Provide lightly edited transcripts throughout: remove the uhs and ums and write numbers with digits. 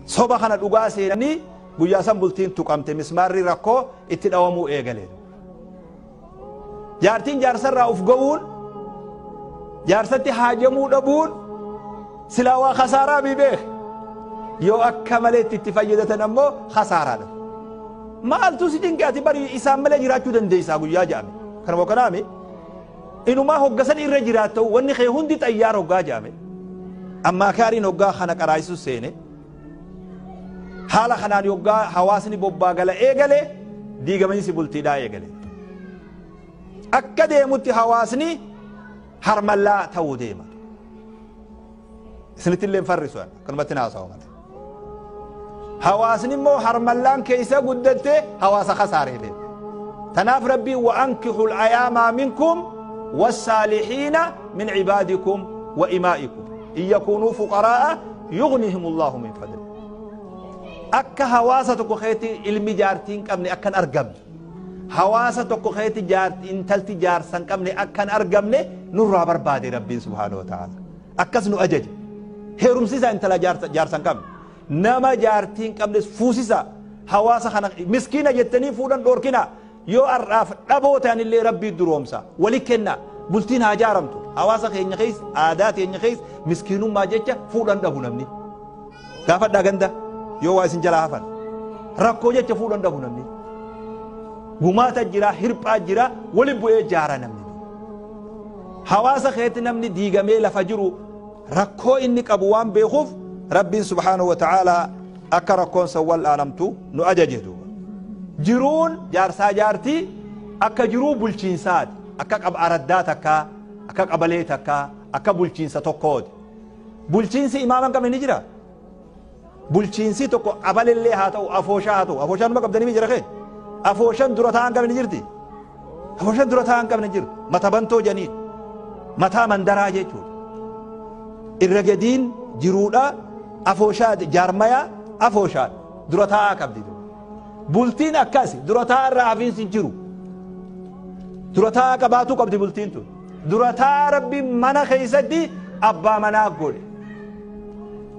Soba kana dhugaa seenanii guyyaa san bultiin tuqamte, mismaarri rakkoo itti dhawamuu eegale. Jaartiin jaarsarraa uf ga'uun, jaarsatti haajamuu dhabuun silaa waa khasaaraa bii beek. Yoo akka maleetti itti fayyadatan ammoo khasaaraadha. Maaltu si dinqe ati bari isaan malee jiraachuu dandeessaa guyyaa jedhame. Kanuma kanaami inumaa hoggasan irra jiraatta wanni kee hundi xayyaara hoggaa jedhame. Ammaa kaariin hoggaa kana qaraayisu seene. Haala kanaan hoggaa hawaasni bobbaa gala eegale diigamiinsi bultiidhaa eegale. Akka deemutti hawaasni harmallaa ta'uu deema. Isinitti illee farrisu akkanumatti haasawa malee. Hawaasni immoo harmallaan keessa guddatte hawaasa khasaaree beeka. Tanaaf Rabbiin wa ankihul ayaamaa minkum wassaalihiina min cibaadikum wa imaa'ikum in yakuunuu fuqaraa'a yughnihimullahu min fadli. Akka hawaasa tokko keetti ilmi jaartii hin qabne akkan argamne, hawaasa tokko keetti intalti jaarsa hin qabne akkan argamne nurraa barbaade Rabbiin subhaanahu wa ta'ala. Akkas nu ajaje. Heerumsiisaa intala jaarsa hin qabne. Nama jaartii hin qabnes fuusisa. Hawaasa kana miskiina jettanii fuudhan dhoorkina. Yoo har'aaf dhaboo ta'anillee Rabbii duroomsa. Wali kenna. Bultiin haa jaaramtu. Hawaasa keenya keessa, aadaa keenya keessa miskiinummaa jecha fuudhan dhabu namni. Gaafadhaa ganda yoo waa isin jalaa hafan. Rakkoo jecha fuudhan dhabu namni. Gumaata jira, hirphaa jira, wali bu'ee jaara namni. Hawaasa keetti namni diigamee lafa jiru rakkoo inni qabu waan beekuuf Rabbiin subhaanahu wa ta'ala akka rakkoon san wal'aanamtu nu ajaje duuba. Jiruun jaarsaa jaartii akka jiruu bulchiinsaati. Akka araddaa takkaa, akka qabalee takkaa, akka bulchiinsa tokkooti. Bulchiinsi imaama hin qabne ni jira. Bulchiinsi tokko qabalellee haa ta'u, afooshaa haa ta'u. Afooshaan numa qabdanii jira kee? Afooshaan dura taa'an qabne ni jirti. Afooshaan dura taa'an qabne jirti. Mata bantoo janiin. Mataa mandaraa jechuudha. Irra gadiin jiruudha afooshaa jaarmayaa afooshaa dura taa'aa qabdi. Bultiin akkas dura taa'aa irraa hafiinsi jiru. Dura taa'aa qabaatuu qabdi bultiin tun. Dura taa'aa Rabbi mana keessatti abbaa manaa godhe.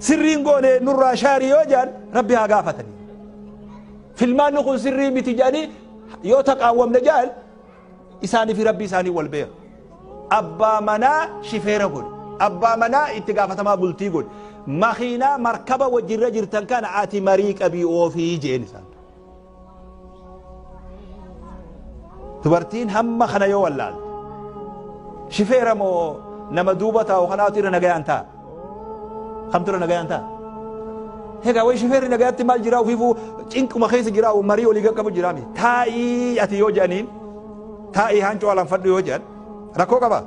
Sirriin goone nurraa shaarii yoo jedhan Rabbi haa gaafatanii. Filmaanni kun sirrii miti jedhanii yoo taqaawwamne jedhan isaanii fi Rabbi isaanii wal beeka. Abbaa manaa shifeera godhe. Abbaa manaa itti gaafatamaa bultii godhe. Makiinaa markaba wajjirra jirtan kana ati marii qabii oofii jeen isaan. Dubartiin hamma kana yoo wallaalte shifeera moo nama duuba taa'u kanaatu irra nagayaan ta'a? Kamtu irra nagayaan ta'a? Egaa wayi shifeerri nagayaatti maal jiraa ofiifuu cinquma keessa jiraa marii olii qabu jiraa miti. Taa'ii ati yoo jedhaniin taa'ii hancoo alanfadhu yoo jedhan rakkoo qaba.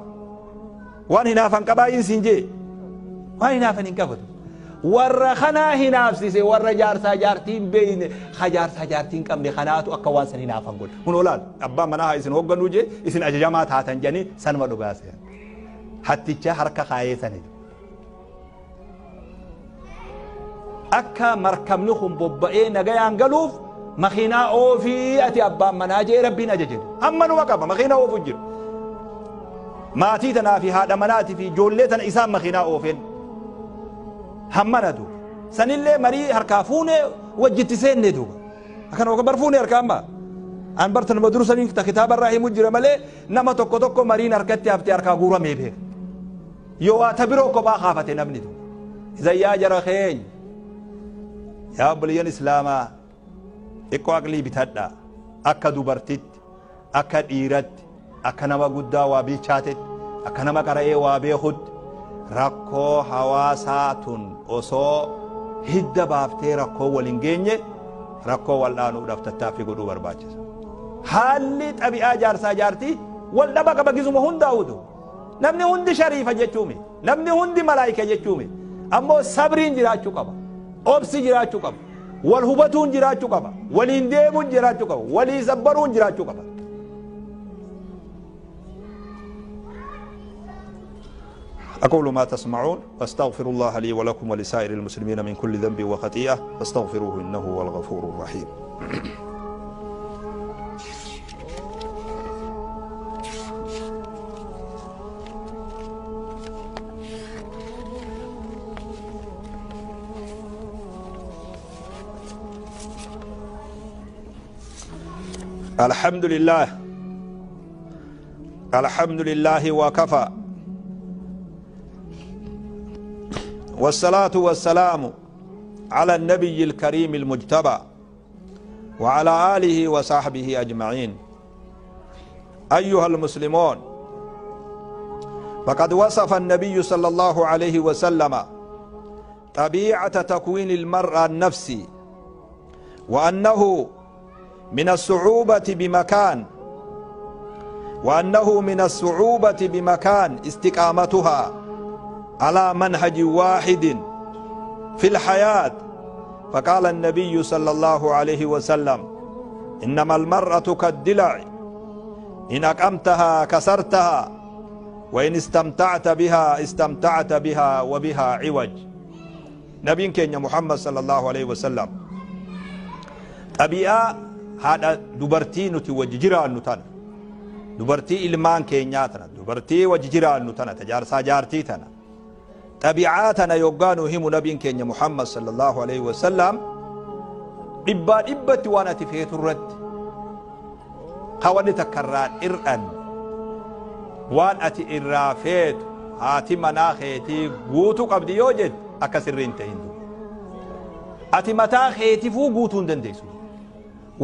Waan hinaafan qabaa hin siin jee. Waan hinaafan hin qabatu. Warra kanaa hinaafsise warra jaarsaa jaartii hin beekne ha jaarsaa jaartii hin qabne kanaatu akka waan san hinaafan godhe. Kun olaal abbaan manaa haa isin hoogganuu jee isin ajajamaa taatan jedhanii sanuma dhugaase. Hatticha harka kaayee sani. Akka markabni kun bobba'ee nagayaan galuuf makiinaa oofii ati abbaan manaa jee Rabbiin ajaje. Hamma numa qaba makiinaa oofu jiru. Maatii tanaa fi haadha manaatii fi ijoollee tana isaan makiinaa oofeen. Hammana duuba. Sanillee marii harkaa fuunee wajjitti seenne duuba. Akkana oga bar fuunee harkaa amma. An bar tanuma dursanii ta kitaaba irraa himu jira malee nama tokko tokko mariin harkatti haftee harkaa guuramee beeka. Yoo waa ta biroo kophaa kaafate namni duuba. Isan yaa jara keenya. Yaa obboleeyyan Islaamaa xiqqoo aqlii bitadhaa. Akka dubartitti, akka dhiiratti, akka nama guddaa waa bilchaatetti, akka nama qara'ee waa beekutti rakkoo hawaasaa tun osoo hidda baaftee rakkoo wal hin geenye rakkoo wal'aanuudhaaf tattaaffii godhuu barbaachisa. Haalli xabi'aa jaarsaa jaartii wal dhaba qaba gizuma hundaa'utu. Namni hundi shariifa jechuu miti. Namni hundi malaayika jechuu miti. Ammoo sabriin jiraachuu qaba. Obsi jiraachuu qaba. Wal hubatuun jiraachuu qaba. Waliin deemuun jiraachuu qaba. Walii sabbaruun jiraachuu qaba. أقول ما تسمعون واستغفر الله لي ولكم ولسائر المسلمين من كل ذنب وخطيئة فاستغفروه إنه هو الغفور الرحيم. الحمد لله الحمد لله وكفى والصلاة والسلام على النبي الكريم المجتبى وعلى آله وصحبه أجمعين. أيها المسلمون، فقد وصف النبي صلى الله عليه وسلم طبيعة تكوين المرأة النفسي، وأنه من الصعوبة بمكان وأنه من الصعوبة بمكان استقامتها على منهج واحد في الحياة. فقال النبي صلى الله عليه وسلم: إنما المرأة كالدلع، إن أقمتها كسرتها، وإن استمتعت بها استمتعت بها وبها عوج. نبي كenya محمد صلى الله عليه وسلم xabi'aa haadha dubartii nuti wajji jiraannu tana, dubartii ilmaan keenyaa tana, dubartii wajji jiraannu tana, tajaarsaa jaartii tana, xabi'aa tana yoggaa nu himu nabiin keenya Muhammad sallallahu alaihi wasallam, dhibbaa dhibbatti waan ati feetu irratti kawanni takka irraan ir'an, waan ati irraa feetu haati manaa keetii guutuu qabdi yoo jette akka sirrii hin ta'in. Ati mataa keetifuu guutuu hin dandeessu.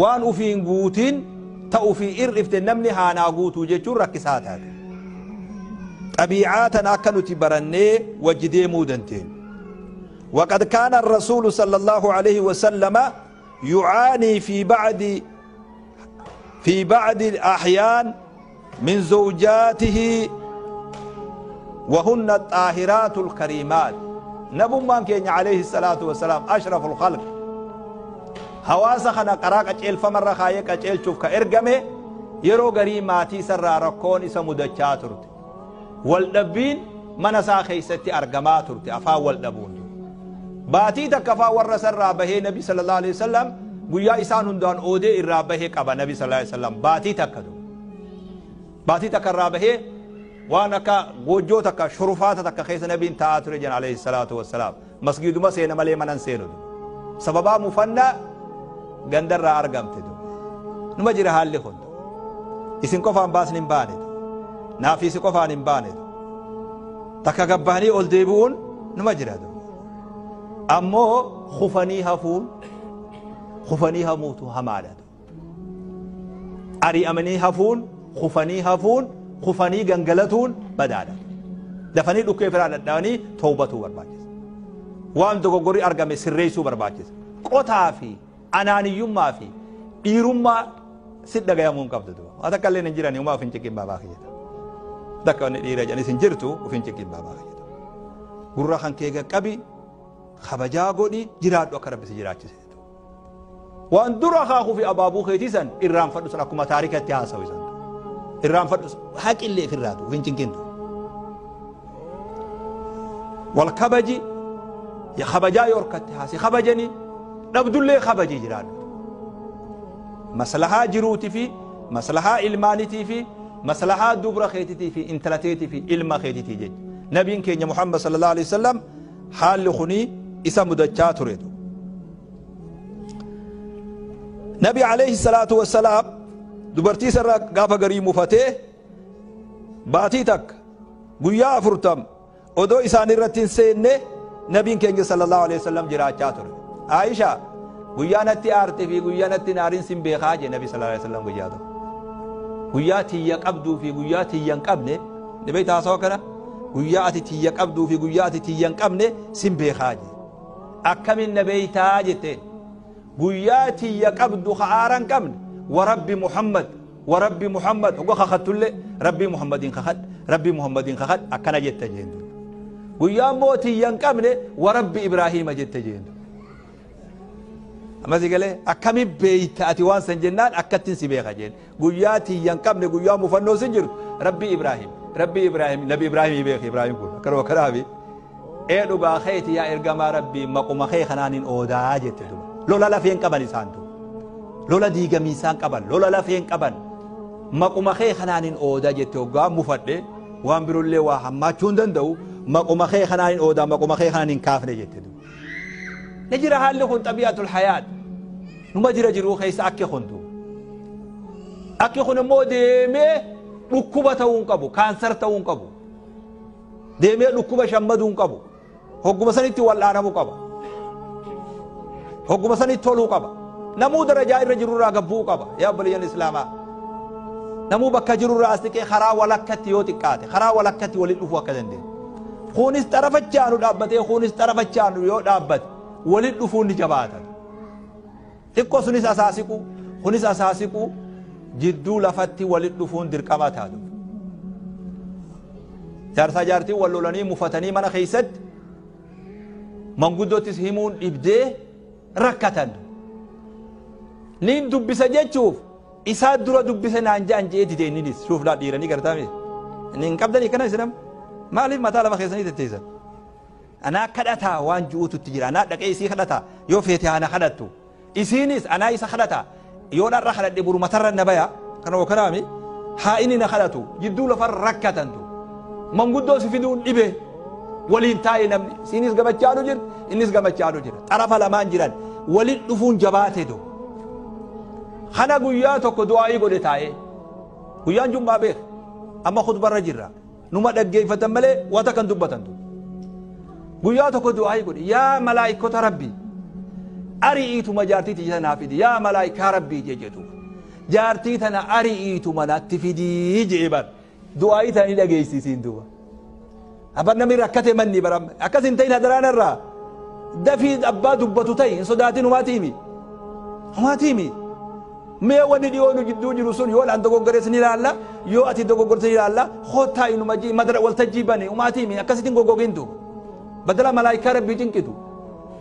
Waan ufiin guutiin ta ufii irrifte namni haanaa guutuu jechuun rakkisaa taate. Xabiicaa tana akka nuti barannee wajji deemuu dandeenyu. وقد كان الرسول صلى الله عليه وسلم يعاني في بعض الأحيان من زوجاته وهن الطاهرات الكريمات. نبمان keenya عليه الصلاة والسلام أشرف الخلق، hawaasa kana karaa qaceelfamarra kaayee qaceelchuuf ka ergame, yeroo garii maatii isarraa rakkoon isa mudachaa turte. Waldhabbiin mana isaa keessatti argamaa turte. Afaan wal dhabuun baatii takka afaan warra isarraa bahee, nabi sallallahu alaihi wasallam guyyaa isaan hundaan oodee irraa bahee qaba. Nabi sallallahu alaihi wasallam baatii takka tu baatii takka irraa bahee waan akka goojjoo takka, shurufaata takka keessa nabiin taa'aa ture jedhan alayhi salaatu wassalaam. Masgiiduma seena malee manan seenu, sababaa mufannaa gandarraa argamte. Numa jira haalli kun. Isin qofaan baasni hin baane, naafisi qofaan hin baane, takka gabbahanii ol deebi'uun numa jira. Ammoo kufanii hafuun, kufanii hamuutu hamaadha. Ari'amanii hafuun, kufanii hafuun, kufanii gangalatuun badaadha. Dafanii dhukkee firaa dhadhaanii toobatuu barbaachisa. Waan dogoggorri argame sirreessuu barbaachisa. Qotaa fi anaaniyyummaa fi dhiirummaa si dhagayamuu hin qabdu. Waa takka illee hin jiran, uumaa of hin ciqin baabaa keessa. Takka wanni dhiira jedhanis hin jirtu, of hin ciqin baabaa keessa. Gurra kan kee qaqqabi, kabajaa godhi, jiraadhu akka Rabbi si jiraachise. Waan dura akaakuu fi abaabuu keetii san irraanfadhu, san akkuma taarikatti haasawu isan. Irraanfadhu, haqillee ofirraatu of hin cinqintu. Wal kabaji, kabajaa yoo harkatti haasi kabajanii dhabdullee kabajii jiraadhu. Maslahaa jiruutii fi maslahaa ilmaanitii fi maslahaa dubra keetitii fi intala teetii fi ilma keetitii jecha. Nabiin keenya Muhammad sallallahu alaihi wasallam haalli kunii isa mudachaa turetu. Nabi alayhi salaatu wassalaam dubartii isarraa gaafa garii mufatee baatii takka, guyyaa 40 odoo isaan irratti hin seenne nabiin keenya sallallahu alaihi wasallam jiraachaa ture. Aisha, guyyaa natti aarte fi guyyaa natti naarin sin beekaa jee nabi sallallahu alaihi wasallam guyyaa tokko. Guyyaa tiyya qabduu fi guyyaa tiyya hin qabne ni beektaa? Haasawaa kana, guyyaa ati tiyya qabduu fi guyyaa ati tiyya hin qabne sin beekaa jee. Akkamin na beeytaa jetteen. Guyyaa tiyya qabdu ka aara hin qabne, warabbi Muhammad, warabbi Muhammad, hoga kakattullee rabbii Muhammadiin kakad, rabbii Muhammadiin kakad akkana jette jeen. Guyyaa immoo tiyya hin qabne, warabbi Ibraahiima jette jeen. Amma si galee? Akkami beeyta ati waan san jennaan, akkattiin si beeka jeen. Guyyaa tiyya hin qabne, guyyaa mufannoo sin jirtu, rabbii Ibraahim, rabbii Ibraahim, nabi Ibraahimii beeki. Ibraahim kun akkanuma kanaafi ee dhugaa keeti yaa ergamaa rabbii, maquma kee kanaan hin oodaa jette duba. Lola lafeen qaban isaan tu, lola diigamiisaan qaban, lola lafeen qaban. Maquma kee kanaan hin oodaa jette. Hoggaa mufadhe waan birollee waa hammaachuu hin danda'u, maquma kee kanaan hin oodaa, maquma kee kanaan hin kaafne jette duba. Ni jira haalli kun, xabi'atul hayaat numa jira jiruu keessa akki kuntu. Akki kun immoo deemee dhukkuba ta'uu hin qabu, kaansar ta'uu hin qabu, deemee dhukkuba shammaduu hin qabu. Hogguma sanitti wal'aanamuu qaba, hogguma sanitti toluu qaba. Namuu darajaa irra jirurraa gabbuu qaba. Yaa obboleeyyan islaamaa, namuu bakka jirurraa as xiqqee karaa walakkatti yoo xiqqaate karaa walakkatti waliin dhufuu akka dandeenyu. Kunis xarafachaanu dhaabbatee, kunis xarafachaanu yoo dhaabbate waliin dhufuun ni jabaata. Xiqqoo sunis asaasiqu, kunis asaasiqu, jidduu lafatti waliin dhufuun dirqama taatu. Jaarsaa jaartiin wal lolanii mufatanii mana keessatti manguddoottis himuun dhibdee rakkatan. Niin dubbisa jechuuf isaa dura dubbise naan ja'an je'ee dide inninis. Shuuf laa dhiiranii gartaame. Inni hin qabdanii kana isinam maaliif mataa lafa keessanii tetteessan? Anaa kadhataa waan ju'uutu itti jira. Anaa dhaqee isii kadhataa, yoo feete haana kadhattu. Isiinis anaa isa kadhataa, yoo dharra kadhadhe boru matarra na baya kana oo kanaami haa inni na kadhatu. Jidduu lafarra rakkatantu. Manguddoo si fiduun dhibe waliin taa'e namni. Isiinis gamachaanu jirti, innis gamachaanu jira. Xarafa lamaan jiran waliin dhufuun jabaate du. Kana guyyaa tokko du'aa'ii godhe taa'ee. Guyyaan jummaa beek. Amma khutbarra jirra. Numa dhaggeeffatan malee wanta kan dubbatantu. Guyyaa tokko du'aa'ii godhe, yaa malaayikota rabbii, ari'iituma jaartii tiyya tanaa fidi, yaa malaayikaa rabbii jee jedhu. Jaartii tana ari'iituma natti fidii jee bar. Du'aa'ii tana ni dhageessisiin duuba. Abar namni rakkate manni bara akkas hin ta'in hadaraan irraa. Dafii abbaa dubbatu ta'i, hin sodaatin, humaatii himi. Humaatii himi. Mee wanni dhiyoo nu jidduu jiru sun yoo an dogoggorees ni ilaalla, yoo ati dogoggorte ni ilaalla, kottaa inuma jii madara waltajjii bane humaatii himi, akkasitti hin goggogin duuba. Badala malaayikaa rabbii cinqitu.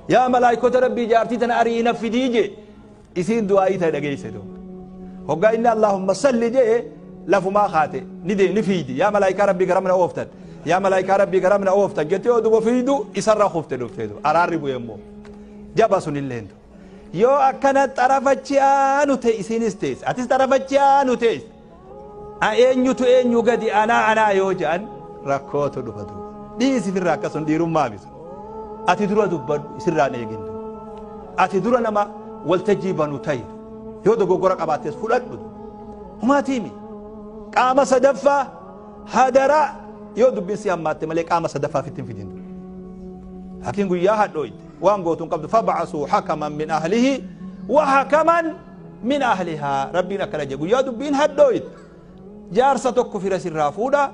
Yaa malaayikota rabbii, jaartii tana ari'ii na fidii jee. Isiin du'aa'ii tana dhageesse duuba. Hoggaa inni Allahumma salli jee lafumaa kaate ni dee ni fiidi. Yaa malaayikaa rabbii garam na ooftan. Yaa malaayikaa rabbii garam na ooftan jettee yoo duuba fiidu isarra kufte dhuftee duuba. Araarri bu'e immoo. Jaba sunillee duuba. Yoo akkana xarafachi aanu ta'e isiinis teesse, atis xarafachi aanu teesse. Eenyutu eenyu gadi, anaa anaa yoo jedhan rakkootu dhufa duuba. Dhiisi firraa, akkasuma dhiirummaa bisu. Ati dura dubbadhu, isirraan eegin duuba. Ati dura nama waltajjii banu ta'i. Yoo dogoggora qabaattes fudhadhu. Humaatiimi. Qaama sadaffaa hadaraa yoo dubbiin si hammaatte malee qaama sadaffaa fitti hin fidin. Hakiin guyyaa hadhooyte waan gootuun qabdu, fab'asuu hakaman min ahlihi wa hakaman min ahlihaa. Rabbiin akkana jedhe, guyyaa dubbiin hadhooyte jaarsa tokko fira sirraa fuudha,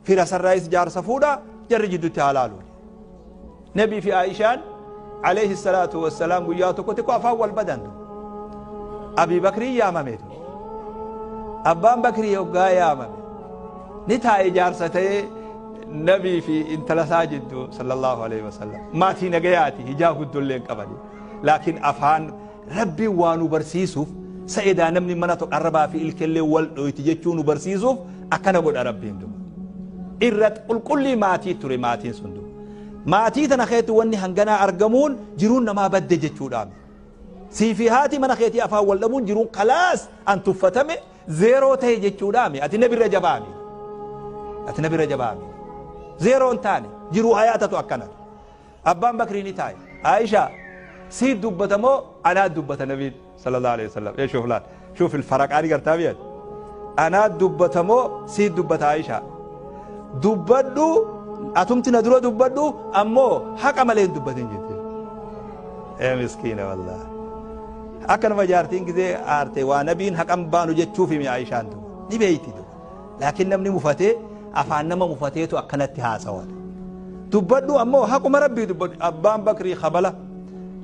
fira sarraayis jaarsa fuudha, jarri jidduutti haa laalu. Nabii fi Aishaan alayhi salaatu wassalaam guyyaa tokko xiqqoo afaan wal badan. Abii Bakrii yaamame. Abbaan Bakrii hoggaa yaamame ni taa'e jaarsa ta'ee nabii fi intala isaa jidduu sallallahu alaihi wasallam. Maatii nagayaati, hijaa guddollee hin qabani, laakiin afaan rabbiin waa nu barsiisuuf sa'edaa namni mana tokko arrabaa fi ilkellee wal dhoyti jechuu nu barsiisuuf akkana godha rabbiin duba. Irra qulqullii maatii ture maatiin sun duba. Maatii tana keessatti wanni hanganaa argamuun jiruun namaa badde jechuudhaan. Sii fi haati mana keetii afaan wal dhabuun jiruun kalaas an tuffatame zeeroo ta'e jechuudhaami. Ati nabirra jabaami. Ati nabirra jabaami. Zeeroo hin taane jiruu hayaatatu akkana. Abbaan Bakrii ni taa'e. Aisha, sii dubbata moo anaa dubbata nabiin sallallahu alaihi wasallam? Ee shuuf laal. Shuuf ilfaraqaa ni gartaa biyyan. Anaa dubbata moo sii dubbata Aisha? Dubbadhu, atumti na dura dubbadhu, ammoo haqa malee hin dubbatin jette. Ee miskiina wallaahi. Akka nama jaartiin gizee aarte waa nabiin haqan baanu jechuuf himi Aishaan duuba. Ni beeyti duuba. Laakiin namni mufatee afaan nama mufateetu akkanatti haasawa. Dubbadhu, ammoo haquma rabbii dubbadhu. Abbaan Bakrii kabala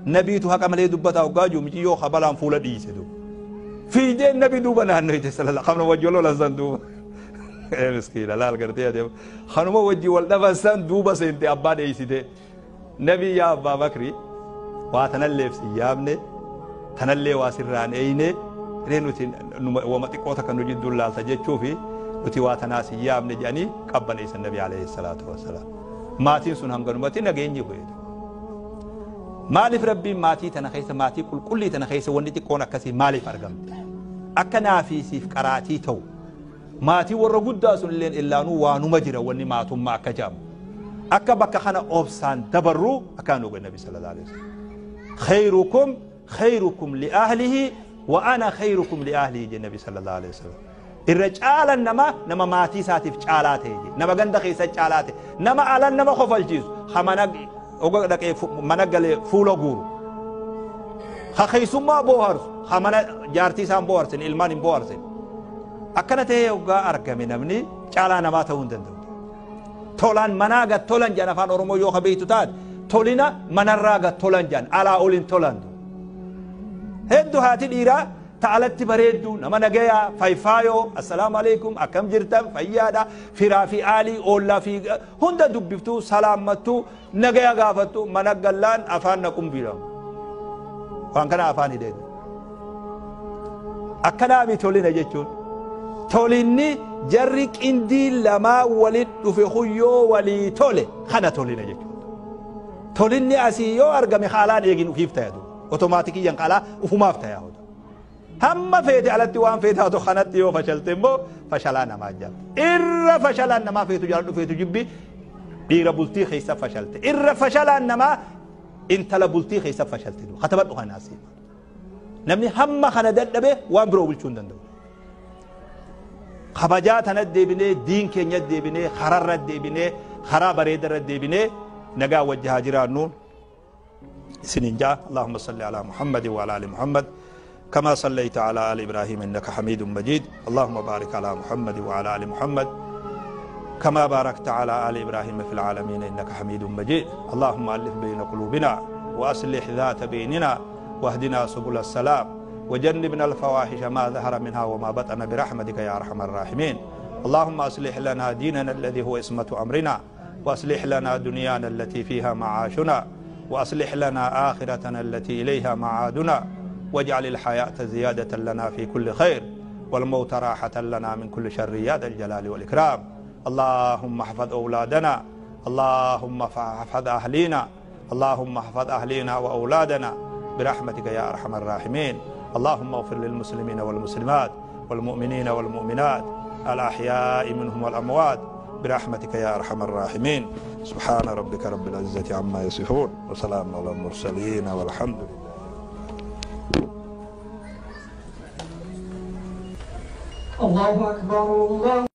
nabiitu haqa malee dubbata hoggaa jiru mijiyyoo kabalaan fuula dhiise duuba. Fiideen nabi duuba naannoyte sallallahu kanuma wajji wal lolan san duuba. Ee miskiina laal gartee adeema. Kanuma wajji wal dhaban san duuba seente abbaa dheeysite. Nabi, yaa abbaa Bakrii, waa tanalleef si yaamne, tanallee waa sirraan eeyne ree, nuti wama xiqqoo takka nu jidduun laalta jechuufi nuti waa tanaa si yaamne jedhanii qabbaneessan nabi alayhi salaatu wassalaam. Maatiin sun hanganumatti nageenyi bu'e. Maaliif rabbiin maatii tana keessa, maatii qulqullii tana keessa wanni xiqqoon akkasii maaliif argamte? Akka naafii siif qaraatii ta'u. Maatii warra guddaa sun illeen illaanuu waanuma jira wanni maatummaa akka jedhamu. Akka bakka kana obsaan dabarru akkaan nu godhe nabi sallallahu alaihi wasallam. Khayrukum khayrukum li ahlihi وأنا خيركم لأهلي جي النبي صلى الله عليه وسلم. الرجال نما نما ماتي ساتف چالاته جي نما غند خيسا چالاته نما علن نما خفلچيس خمنا اوغ دقه منغله فولو غورو خخيسما بوهرس خمنا جارتي سام بوهرسن ilmaan hin boharsin akkana ta'ee hoggaa argame namni caalaa namaa ta'uu hin danda'u. Tolaan manaa gad tolan jedhan afaan Oromoo yoo kabeeytu taate tolina manarraa gad tolan jedhan alaa olin tolan. Hedduu haati dhiiraa ta'alatti bareeddu nama nagayaa fayfaayoo assalaamu alaikum akkam jirtan fayyaadha firaa fi aalii oollaa fi hunda dubbiftuu salaammattuu nagaya gaafattu mana gallaan afaan naqum biiramu. Waan kana afaan hidheetu. Akkanaami tolina jechuun. Tolinni jarri qindii lamaa walit dhufe huyyoo walii tole kana tolina jechuudha. Tolinni asii yoo argame haalaan eegin ufiif ta'e otomaatikiyyan qalaa ufumaaf ta'e. Hamma feete alatti waan feete haa ta'u kanatti yoo fashalte immoo fashalaa namaa jala. Irra fashalaan namaa feetu jala dhufeetu jibbi dhiira bultii keessa fashalte. Irra fashalaan namaa intala bultii keessa fashalte. Katabadhu kanaas. Namni hamma kana dadhabe waan biroo bulchuu hin danda'u. Kabajaa tana deebinee diin keenya deebinee hararra deebinee karaa bareedarra deebinee nagaa wajjahaa jiraannuun isiniin jaa. Allahumma salli alaa Muhammad wa alaa ali Muhammad كما صليت على آل إبراهيم إنك حميد مجيد. اللهم بارك على محمد وعلى آل محمد كما باركت على آل إبراهيم في العالمين إنك حميد مجيد. اللهم ألف بين قلوبنا وأصلح ذات بيننا واهدنا سبل السلام وجنبنا الفواحش ما ظهر منها وما بطن برحمتك يا أرحم الراحمين. اللهم أصلح لنا ديننا الذي هو عصمة أمرنا، وأصلح لنا دنيانا التي فيها معاشنا، وأصلح لنا آخرتنا التي إليها معادنا، واجعل الحياة زيادة لنا في كل خير والموت راحة لنا من كل شر يا ذا الجلال والإكرام. اللهم احفظ أولادنا، اللهم احفظ أهلينا، اللهم احفظ أهلينا وأولادنا برحمتك يا أرحم الراحمين. اللهم اغفر للمسلمين والمسلمات والمؤمنين والمؤمنات الأحياء منهم والأموات برحمتك يا أرحم الراحمين. سبحان ربك رب العزة عما يصفون وسلام على المرسلين والحمد لله. الله أكبر الله.